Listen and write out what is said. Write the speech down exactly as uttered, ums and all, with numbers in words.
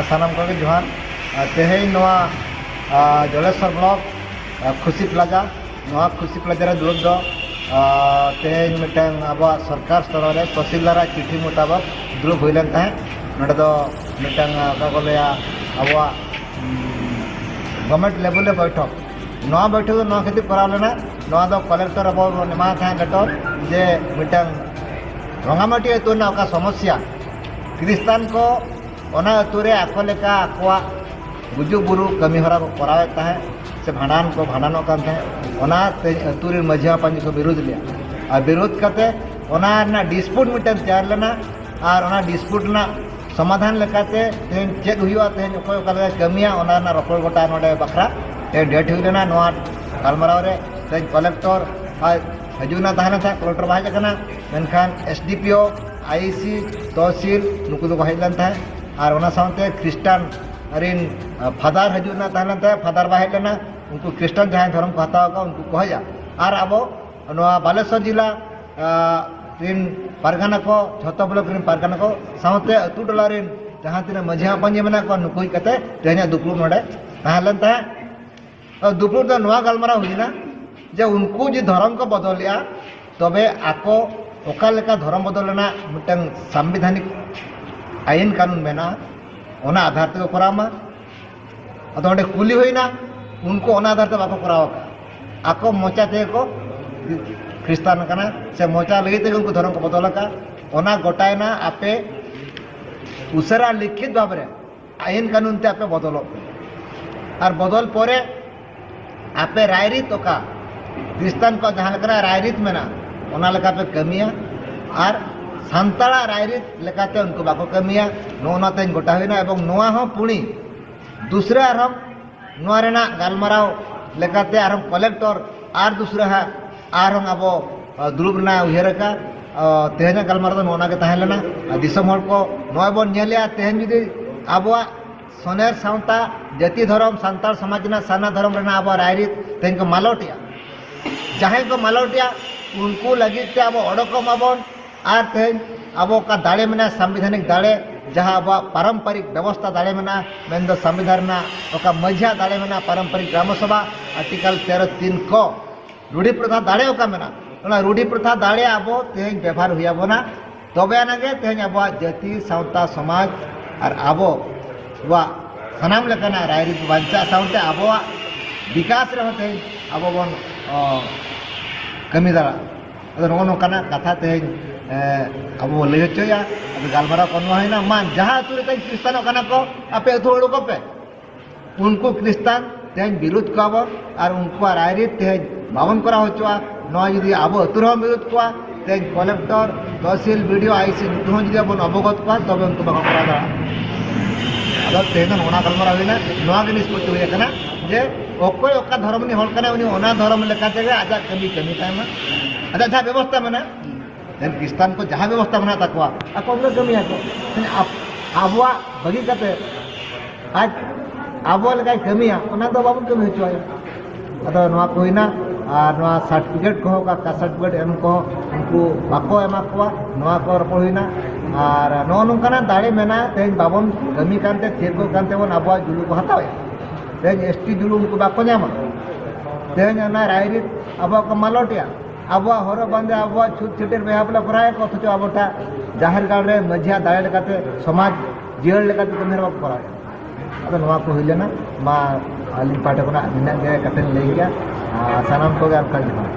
ᱥᱟᱱᱟᱢ ᱠᱚᱜᱮ ᱡᱚᱦᱟᱨ᱾ ᱟᱨ ᱛᱮᱦᱮᱧ ᱱᱚᱣᱟ, ᱟᱨ, ᱡᱚᱞᱮᱥᱣᱚᱨ ᱵᱞᱚᱠ, ᱟᱨ, ᱠᱷᱩᱥᱤ ᱯᱞᱟᱡᱟ, ᱱᱚᱣᱟ ᱠᱷᱩᱥᱤ ᱯᱞᱟᱡᱟ ᱨᱮ ᱫᱩᱲᱩᱵ ᱫᱚ, ᱟᱨ, ᱛᱮᱦᱮᱧ ᱢᱤᱫᱴᱟᱝ ᱟᱵᱚᱣᱟᱜ ᱥᱚᱨᱠᱟᱨ ᱥᱛᱚᱨ ᱨᱮ ᱛᱚᱦᱥᱤᱞᱫᱟᱨᱟᱜ ᱪᱤᱴᱷᱤ ᱢᱚᱛᱟᱵᱚᱠ ᱫᱩᱲᱩᱵ ᱦᱩᱭ ᱞᱮᱱ ᱛᱟᱦᱮᱸᱫ᱾ ᱱᱚᱰᱮ ᱫᱚ ᱢᱤᱫᱴᱟᱝ, ᱟᱨ, ᱚᱠᱟ ᱠᱚ ᱞᱟᱹᱭᱟ, ᱟᱵᱚᱣᱟᱜ, ᱩᱢ, ᱜᱚᱵᱷᱚᱨᱱᱢᱮᱱᱴ ᱞᱮᱵᱮᱞ ᱨᱮ ᱵᱚᱭᱴᱷᱚᱠ᱾ ᱱᱚᱣᱟ ᱵᱚᱭᱴᱷᱚᱠ ᱫᱚ ᱱᱚᱣᱟ ᱠᱷᱟᱹᱛᱤᱨ ᱠᱚᱨᱟᱣ ᱞᱮᱱᱟ, ᱱᱚᱣᱟ ᱫᱚ ᱠᱚᱞᱮᱠᱴᱚᱨ ᱟᱵᱚ ᱵᱚᱱ ᱮᱢᱟ ᱛᱟᱦᱮᱸᱫ ᱞᱮᱴᱚᱨ, ᱡᱮ ᱢᱤᱫᱴᱟᱝ ᱨᱚᱝᱜᱟᱢᱟᱹᱴᱤ ᱟᱹᱛᱩ ᱨᱮᱱᱟᱜ ᱚᱠᱟ ᱥᱚᱢᱚᱥᱥᱟ, ᱠᱷᱨᱤᱥᱴᱟᱱ ᱠᱚ ᱚᱱᱟ ᱟᱹᱛᱩ ᱨᱮ ᱟᱠᱚ ᱞᱮᱠᱟ ᱟᱠᱚᱣᱟᱜ ᱜᱩᱡᱩᱜ ᱵᱩᱨᱩ ᱠᱟᱹᱢᱤ ᱦᱚᱨᱟ ᱠᱚ ᱠᱚᱨᱟᱣᱮᱫ ᱛᱟᱦᱮᱸᱫ, ᱥᱮ ᱵᱷᱟᱸᱰᱟᱱ ᱠᱚ ᱵᱷᱟᱸᱰᱟᱱᱚᱜ ᱠᱟᱱ ᱛᱟᱦᱮᱸᱫ, ᱚᱱᱟ ᱛᱮᱦᱮᱧ ᱟᱹᱛᱩ ᱨᱮᱱ ᱢᱟᱹᱡᱷᱤ ᱢᱟᱯᱟᱧ ᱠᱚ ᱵᱤᱨᱳᱫ ᱞᱮᱫᱼᱟ᱾ ᱟᱨ ᱵᱤᱨᱳᱫ ᱠᱟᱛᱮ ᱚᱱᱟ ᱨᱮᱱᱟᱜ ᱰᱤᱥᱯᱩᱴ ᱢᱤᱫᱴᱮᱱ ᱛᱮᱭᱟᱨ ᱞᱮᱱᱟ, ᱟᱨ ᱚᱱᱟ ᱰᱤᱥᱯᱩᱴ ᱨᱮᱱᱟᱜ ᱥᱚᱢᱟᱫᱷᱟᱱ ᱞᱮᱠᱟᱛᱮ ᱛᱮᱦᱮᱧ ᱪᱮᱫ ᱦᱩᱭᱩᱜᱼᱟ, ᱛᱮᱦᱮᱧ ᱚᱠᱚᱭ ᱚᱠᱟ ᱞᱮᱠᱟᱭ ᱠᱟᱹᱢᱤᱭᱟ, ᱚᱱᱟ ᱨᱮᱱᱟᱜ ᱨᱚᱯᱚᱲ ᱜᱚᱴᱟ ᱱᱚᱰᱮ ᱵᱟᱠᱷᱨᱟ ᱛᱮᱦᱮᱧ ᱰᱮᱴ ᱦᱩᱭ ᱞᱮᱱᱟ᱾ ᱱᱚᱣᱟ ᱜᱟᱞᱢᱟᱨᱟᱣ ᱨᱮ ᱛᱮᱦᱮᱧ ᱠᱚᱞᱮᱠᱴᱚᱨ ᱟᱡ ᱦᱤᱡᱩᱜ ᱨᱮᱱᱟᱜ ᱛᱟᱦᱮᱸ ᱞᱮᱱ ᱛᱟᱦᱮᱸᱫ, ᱠᱚᱞᱮᱠᱴᱚᱨ ᱵᱟᱭ ᱦᱮᱡ ᱟᱠᱟᱱᱟ, ᱢᱮᱱᱠᱷᱟᱱ ᱮᱥ ᱰᱤ ᱯᱤ ᱳ, ᱟᱭ ᱤ ᱥᱤ, ᱛᱚᱦᱥᱤᱞ ᱱᱩᱠᱩ ᱫᱚᱠᱚ ᱦᱮᱡ ᱞᱮᱱ ᱛᱟᱦᱮᱸᱫ, ᱟᱨ ᱚᱱᱟ ᱥᱟᱶᱛᱮ ᱠᱷᱨᱤᱥᱴᱟᱱ ᱨᱤᱱ, ᱟ, ᱯᱷᱟᱫᱟᱨ ᱦᱤᱡᱩᱜ ᱨᱮᱱᱟᱜ ᱛᱟᱦᱮᱸ ᱞᱮᱱ ᱛᱟᱦᱮᱸᱫ, ᱯᱷᱟᱫᱟᱨ ᱵᱟᱭ ᱦᱮᱡ ᱞᱮᱱᱟ᱾ ᱩᱱᱠᱩ ᱠᱷᱨᱤᱥᱴᱟᱱ ᱡᱟᱦᱟᱸᱭ ᱫᱷᱚᱨᱚᱢ ᱠᱚ ᱦᱟᱛᱟᱣ ᱟᱠᱟᱫ ᱩᱱᱠᱩ ᱠᱚ ᱦᱮᱡᱼᱟ, ᱟᱨ ᱟᱵᱚ ᱱᱚᱣᱟ ᱵᱟᱞᱮᱥᱚᱨ ᱡᱮᱞᱟ, ᱟ, ᱨᱤᱱ ᱯᱟᱨᱜᱟᱱᱟ ᱠᱚ, ᱡᱷᱚᱛᱚ ᱵᱞᱚᱠ ᱨᱤᱱ ᱯᱟᱨᱜᱟᱱᱟ ᱠᱚ ᱥᱟᱶᱛᱮ ᱟᱹᱛᱩ ᱴᱚᱞᱟ ᱨᱤᱱ ᱡᱟᱦᱟᱸ ᱛᱤᱱᱟᱹᱜ ᱢᱟᱹᱡᱷᱤ ᱢᱟᱯᱟᱧᱡᱤ ᱢᱮᱱᱟᱜ ᱠᱚᱣᱟ, ᱱᱩᱠᱩ ᱦᱮᱡ ᱠᱟᱛᱮ ᱛᱮᱦᱮᱧᱟᱜ ᱫᱩᱯᱲᱩᱵ ᱱᱚᱰᱮ ᱛᱟᱦᱮᱸ ᱞᱮᱱ ᱛᱟᱦᱮᱸᱫ᱾ ᱫᱩᱯᱲᱩᱵ ᱫᱚ ᱱᱚᱣᱟ ᱜᱟᱞᱢᱟᱨᱟᱣ ᱦᱩᱭᱱᱟ ᱡᱮ ᱩᱱᱠᱩ ᱡᱮ ᱫᱷᱚᱨᱚᱢ ᱠᱚ ᱵᱚᱫᱚᱞᱮᱜᱼᱟ, ᱛᱚᱵᱮ ᱟᱠᱚ ᱚᱠᱟ ᱞᱮᱠᱟ ᱫᱷᱚᱨᱚᱢ ᱵᱚᱫᱚᱞ ᱨᱮᱱᱟᱜ ᱢᱤᱫᱴᱟᱝ ᱥᱟᱝᱵᱤᱫᱷᱟᱱᱤᱠ ᱟᱭᱤᱱ ᱠᱟᱹᱱᱩᱱ ᱢᱮᱱᱟᱜᱼᱟ, ᱚᱱᱟ ᱟᱫᱷᱟᱨ ᱛᱮᱠᱚ ᱠᱚᱨᱟᱣ ᱢᱟ᱾ ᱟᱫᱚ ᱚᱸᱰᱮ ᱠᱩᱞᱤ ᱦᱩᱭᱱᱟ, ᱩᱱᱠᱩ ᱚᱱᱟ ᱟᱫᱷᱟᱨ ᱛᱮ ᱵᱟᱠᱚ ᱠᱚᱨᱟᱣ ᱟᱠᱟᱫᱼᱟ, ᱟᱠᱚ ᱢᱚᱪᱟ ᱛᱮᱜᱮ ᱠᱚ ᱠᱷᱨᱤᱥᱴᱟᱱ ᱠᱟᱱᱟ, ᱥᱮ ᱢᱚᱪᱟ ᱞᱟᱹᱜᱤᱫ ᱛᱮᱜᱮ ᱩᱱᱠᱩ ᱫᱷᱚᱨᱚᱢ ᱠᱚ ᱵᱚᱫᱚᱞ ᱟᱠᱟᱫᱼᱟ᱾ ᱚᱱᱟ ᱜᱚᱴᱟᱭᱮᱱᱟ, ᱟᱯᱮ ᱩᱥᱟᱹᱨᱟ ᱞᱤᱠᱷᱤᱛ ᱵᱷᱟᱵᱽ ᱨᱮ ᱟᱭᱤᱱ ᱠᱟᱹᱱᱩᱱ ᱛᱮ ᱟᱯᱮ ᱵᱚᱫᱚᱞᱚᱜ ᱯᱮ, ᱟᱨ ᱵᱚᱫᱚᱞ ᱯᱚᱨᱮ ᱟᱯᱮ ᱨᱟᱭᱨᱤᱛ ᱚᱠᱟ ᱠᱷᱨᱤᱥᱴᱟᱱ ᱠᱚᱣᱟᱜ ᱡᱟᱦᱟᱸ ᱞᱮᱠᱟᱱᱟᱜ ᱨᱟᱭᱨᱤᱛ ᱢᱮᱱᱟᱜᱼᱟ, ᱚᱱᱟ ᱞᱮᱠᱟ ᱯᱮ ᱠᱟᱹᱢᱤᱭᱟ, ᱟᱨ ᱥᱟᱱᱛᱟᱲᱟᱜ ᱨᱟᱭᱨᱤᱛ ᱞᱮᱠᱟᱛᱮ ᱩᱱᱠᱩ ᱵᱟᱠᱚ ᱠᱟᱹᱢᱤᱭᱟ᱾ ᱱᱚᱜᱼᱚ ᱱᱚᱣᱟ ᱛᱮᱦᱮᱧ ᱜᱚᱴᱟ ᱦᱩᱭᱱᱟ, ᱮᱵᱚᱝ ᱱᱚᱣᱟ ᱦᱚᱸ ᱯᱩᱬᱤ ᱫᱩᱥᱨᱟ ᱟᱨᱦᱚᱸ ᱱᱚᱣᱟ ᱨᱮᱱᱟᱜ ᱜᱟᱞᱢᱟᱨᱟᱣ ᱞᱮᱠᱟᱛᱮ ᱟᱨᱦᱚᱸ ᱠᱚᱞᱮᱠᱴᱚᱨ ᱟᱨ ᱫᱩᱥᱨᱟ ᱦᱟᱸᱜ ᱟᱨᱦᱚᱸ ᱟᱵᱚ, ᱟ, ᱫᱩᱲᱩᱵ ᱨᱮᱱᱟᱜ ᱩᱭᱦᱟᱹᱨ ᱟᱠᱟᱫ, ᱟ, ᱛᱮᱦᱮᱧᱟᱜ ᱜᱟᱞᱢᱟᱨᱟᱣ ᱫᱚ ᱱᱚᱜᱼᱚ ᱱᱚᱣᱟ ᱜᱮ ᱛᱟᱦᱮᱸ ᱞᱮᱱᱟ᱾ ᱟᱨ ᱫᱤᱥᱚᱢ ᱦᱚᱲ ᱠᱚ ᱱᱚᱜᱼᱚᱭ ᱵᱚᱱ ᱧᱮᱞᱮᱜᱼᱟ, ᱛᱮᱦᱮᱧ ᱡᱩᱫᱤ ᱟᱵᱚᱣᱟᱜ ᱥᱚᱱᱮᱨ ᱥᱟᱶᱛᱟ, ᱡᱟᱹᱛᱤ ᱫᱷᱚᱨᱚᱢ, ᱥᱟᱱᱛᱟᱲ ᱥᱚᱢᱟᱡᱽ ᱨᱮᱱᱟᱜ ᱥᱟᱨᱱᱟ ᱫᱷᱚᱨᱚᱢ ᱨᱮᱱᱟᱜ ᱟᱵᱚᱣᱟᱜ ᱨᱟᱭᱨᱤᱛ ᱛᱮᱦᱮᱧ ᱠᱚ ᱢᱟᱞᱚᱴᱮᱜᱼᱟ, ᱡᱟᱦᱟᱸᱭ ᱠᱚ ᱢᱟᱞᱚᱴᱮᱜᱼᱟ, ᱩᱱᱠᱩ ᱞᱟᱹᱜᱤᱫ ᱛᱮ ᱟᱵᱚ ᱚᱰᱚᱠᱚᱜ ᱢᱟᱵᱚᱱ᱾ ᱟᱨ ᱛᱮᱦᱮᱧ ᱟᱵᱚ ᱚᱠᱟ ᱫᱟᱲᱮ ᱢᱮᱱᱟᱜᱼᱟ, ᱥᱟᱝᱵᱤᱫᱷᱟᱱᱤᱠ ᱫᱟᱲᱮ, ᱡᱟᱦᱟᱸ ᱟᱵᱚᱣᱟᱜ ᱯᱟᱨᱚᱢᱯᱚᱨᱤᱠ ᱵᱮᱵᱚᱥᱛᱷᱟ ᱫᱟᱲᱮ ᱢᱮᱱᱟᱜᱼᱟ, ᱢᱮᱱᱫᱚ ᱥᱚᱝᱵᱤᱫᱷᱟᱱ ᱨᱮᱱᱟᱜ ᱚᱠᱟ ᱢᱟᱹᱡᱷᱤᱭᱟᱜ ᱫᱟᱲᱮ ᱢᱮᱱᱟᱜᱼᱟ, ᱯᱟᱨᱚᱢᱯᱚᱨᱤᱠ ᱜᱨᱟᱢ ᱥᱚᱵᱷᱟ, ᱟᱨᱴᱤᱠᱟᱞ ᱛᱮᱨᱚ ᱛᱤᱱ ᱠᱚ, ᱨᱩᱰᱷᱤ ᱯᱨᱚᱛᱷᱟ ᱫᱟᱲᱮ ᱚᱠᱟ ᱢᱮᱱᱟᱜᱼᱟ, ᱚᱱᱟ ᱨᱩᱰᱷᱤ ᱯᱨᱚᱛᱷᱟ ᱫᱟᱲᱮ ᱟᱵᱚ ᱛᱮᱦᱮᱧ ᱵᱮᱵᱷᱟᱨ ᱦᱩᱭ ᱟᱵᱚᱱᱟ᱾ ᱛᱚᱵᱮ ᱟᱱᱟᱜ ᱜᱮ ᱛᱮᱦᱮᱧ ᱟᱵᱚᱣᱟᱜ ᱡᱟᱹᱛᱤ, ᱥᱟᱶᱛᱟ, ᱥᱚᱢᱟᱡᱽ ᱟᱨ ᱟᱵᱚᱣᱟᱜ ᱥᱟᱱᱟᱢ ᱞᱮᱠᱟᱱᱟᱜ ᱨᱟᱭᱨᱤᱛ ᱵᱟᱧᱪᱟᱜ ᱥᱟᱶᱛᱮ ᱟᱵᱚᱣᱟᱜ ᱵᱤᱠᱟᱥ ᱨᱮᱦᱚᱸ ᱛᱮᱦᱮᱧ ᱟᱵᱚ ᱵᱚᱱ, ᱚ, ᱠᱟᱹᱢᱤ ᱫᱟᱲᱮᱭᱟᱜᱼᱟ᱾ ᱟᱫᱚ ᱱᱚᱜᱼᱚ ᱱᱚᱝᱠᱟᱱᱟᱜ ᱠᱟᱛᱷᱟ ᱛᱮᱦᱮᱧ, ᱮ, ᱟᱵᱚ ᱵᱚᱱ ᱞᱟᱹᱭ ᱦᱚᱪᱚᱭᱟ᱾ ᱟᱫᱚ ᱜᱟᱞᱢᱟᱨᱟᱣ ᱠᱚ ᱱᱚᱣᱟ ᱦᱩᱭᱱᱟ, ᱢᱟ ᱡᱟᱦᱟᱸ ᱟᱹᱛᱩ ᱨᱮ ᱛᱮᱦᱮᱧ ᱠᱷᱨᱤᱥᱴᱟᱱᱚᱜ ᱠᱟᱱᱟ ᱠᱚ, ᱟᱯᱮ ᱟᱹᱛᱩ ᱦᱚᱲ ᱩᱰᱩᱠᱚᱜ ᱯᱮ᱾ ᱩᱱᱠᱩ ᱠᱷᱨᱤᱥᱴᱟᱱ ᱛᱮᱦᱮᱧ ᱵᱤᱨᱩᱫᱷ ᱠᱚᱣᱟ ᱵᱚᱱ ᱟᱨ ᱩᱱᱠᱩᱣᱟᱜ ᱨᱟᱭᱨᱤᱛ ᱛᱮᱦᱮᱧ ᱵᱟᱵᱚᱱ ᱠᱚᱨᱟᱣ ᱦᱚᱪᱚᱣᱟᱜᱼᱟ᱾ ᱱᱚᱣᱟ ᱡᱩᱫᱤ ᱟᱵᱚ ᱟᱹᱛᱩ ᱨᱮᱦᱚᱸ ᱵᱤᱨᱩᱫᱷ ᱠᱚᱣᱟ, ᱛᱮᱦᱮᱧ ᱠᱚᱞᱮᱠᱴᱚᱨ, ᱛᱚᱦᱥᱤᱞ, ᱵᱤᱰᱤᱳ, ᱟᱭᱥᱤ ᱱᱩᱠᱩ ᱦᱚᱸ ᱡᱩᱫᱤ ᱵᱚᱱ ᱚᱵᱚᱜᱚᱛ ᱠᱚᱣᱟ, ᱛᱚᱵᱮ ᱩᱱᱠᱩ ᱵᱟᱠᱚ ᱠᱚᱨᱟᱣ ᱫᱟᱲᱮᱭᱟᱜᱼᱟ᱾ ᱟᱫᱚ ᱛᱮᱦᱮᱧ ᱫᱚ ᱱᱚᱜᱼᱚ ᱱᱟ ᱜᱟᱞᱢᱟᱨᱟᱣ ᱦᱩᱭᱱᱟ, ᱱᱚᱣᱟ ᱜᱮ ᱱᱤᱥᱯᱚᱛᱤ ᱦᱩᱭ ᱟᱠᱟᱱᱟ ᱡᱮ ᱚᱠᱚᱭ ᱚᱠᱟ ᱫᱷᱚᱨᱚᱢ ᱨᱤᱱᱤᱡ ᱦᱚᱲ ᱠᱟᱱᱟᱭ, ᱩᱱᱤ ᱚᱱᱟ ᱫᱷᱚᱨᱚᱢ ᱞᱮᱠᱟ ᱛᱮᱜᱮ ᱟᱡᱟᱜ ᱠᱟᱹᱢᱤ ᱠᱟᱹᱢᱤ ᱛᱟᱭ ᱢᱟ, ᱟᱡᱟᱜ ᱡᱟᱦᱟᱸ ᱵᱮᱵᱚᱥᱛᱷᱟ ᱢᱮᱱᱟᱜᱼᱟ᱾ ᱛᱮᱦᱮᱧ ᱠᱷᱨᱤᱥᱴᱟᱱ ᱠᱚ ᱡᱟᱦᱟᱸ ᱵᱮᱵᱚᱥᱛᱷᱟ ᱢᱮᱱᱟᱜ ᱛᱟᱠᱚᱣᱟ, ᱟᱠᱚ ᱚᱱᱠᱟ ᱠᱟᱹᱢᱤᱭᱟᱠᱚ᱾ ᱛᱮᱦᱮᱧ ᱟᱵ-, ᱟᱵᱚᱣᱟᱜ ᱵᱟᱹᱜᱤ ᱠᱟᱛᱮ ᱟᱡ ᱟᱵᱚ ᱞᱮᱠᱟᱭ ᱠᱟᱹᱢᱤᱭᱟ, ᱚᱱᱟ ᱫᱚ ᱵᱟᱵᱚᱱ ᱠᱟᱹᱢᱤ ᱦᱚᱪᱚᱣᱟᱭᱟ᱾ ᱟᱫᱚ ᱱᱚᱣᱟ ᱠᱚ ᱦᱩᱭᱱᱟ, ᱟᱨ ᱱᱚᱣᱟ ᱥᱟᱨᱴᱤᱯᱷᱤᱠᱮᱴ ᱠᱚᱦᱚᱸ, ᱚᱠᱟ ᱠᱟᱥᱴ ᱥᱟᱨᱴᱤᱯᱷᱤᱠᱮᱴ ᱮᱢ ᱠᱚᱦᱚᱸ ᱩᱱᱠᱩ ᱵᱟᱠᱚ ᱮᱢᱟ ᱠᱚᱣᱟ, ᱱᱚᱣᱟ ᱠᱚ ᱨᱚᱯᱚᱲ ᱦᱩᱭᱱᱟ᱾ ᱟᱨ ᱱᱚᱜᱼᱚ ᱱᱚᱝᱠᱟᱱᱟᱜ ᱫᱟᱲᱮ ᱢᱮᱱᱟᱜᱼᱟ, ᱛᱮᱦᱮᱧ ᱵᱟᱵᱚᱱ ᱠᱟᱹᱢᱤ ᱠᱟᱱᱛᱮ ᱛᱷᱤᱨ ᱠᱚᱜ ᱠᱟᱱ ᱛᱮᱵᱚᱱ ᱟᱵᱚᱣᱟᱜ ᱡᱩᱞᱩ ᱠᱚ ᱦᱟᱛᱟᱣᱮᱫᱼᱟ᱾ ᱛᱮᱦᱮᱧ ᱮᱥ ᱴᱤ ᱡᱩᱞᱩ ᱩᱱᱠᱩ ᱵᱟᱠᱚ ᱧᱟᱢᱟ᱾ ᱛᱮᱦᱮᱧ ᱚᱱᱟ ᱨᱟᱭᱨᱤᱛ ᱟᱵᱚᱣᱟᱜ ᱠᱚ ᱢᱟᱞᱚᱴᱮᱜᱼᱟ, ᱟᱵᱚᱣᱟᱜ ᱦᱚᱨᱚᱜ ᱵᱟᱸᱫᱮ, ᱟᱵᱚᱣᱟᱜ ᱪᱷᱩᱛ ᱪᱷᱟᱹᱴᱭᱟᱹᱨ ᱵᱮᱦᱟ ᱵᱚᱞᱮ ᱠᱚᱨᱟᱣᱮᱫ ᱠᱚ, ᱚᱛᱷᱚᱪᱚ ᱟᱵᱚ ᱴᱟᱜ ᱡᱟᱦᱮᱨ ᱜᱟᱲ ᱨᱮ ᱢᱟᱹᱡᱷᱤᱭᱟᱜ ᱫᱟᱲᱮ ᱞᱮᱠᱟᱛᱮ, ᱥᱚᱢᱟᱡᱽ ᱡᱤᱭᱟᱹᱲ ᱞᱮᱠᱟᱛᱮ ᱠᱟᱹᱢᱤ ᱦᱚᱨᱟ ᱵᱟᱠᱚ ᱠᱚᱨᱟᱣᱮᱫᱼᱟ᱾ ᱟᱫᱚ ᱱᱚᱣᱟ ᱠᱚ ᱦᱩᱭ ᱞᱮᱱᱟ, ᱢᱟ ᱟᱹᱞᱤᱧ ᱯᱟᱦᱴᱟ ᱠᱷᱚᱱᱟᱜ ᱱᱤᱱᱟᱹᱜ ᱜᱮ ᱠᱟᱛᱷᱟᱧ ᱞᱟᱹᱭ ᱜᱮᱭᱟ᱾ ᱟᱨ ᱥᱟᱱᱟᱢ ᱠᱚᱜᱮ ᱚᱱᱠᱟ ᱡᱚᱦᱟᱨ᱾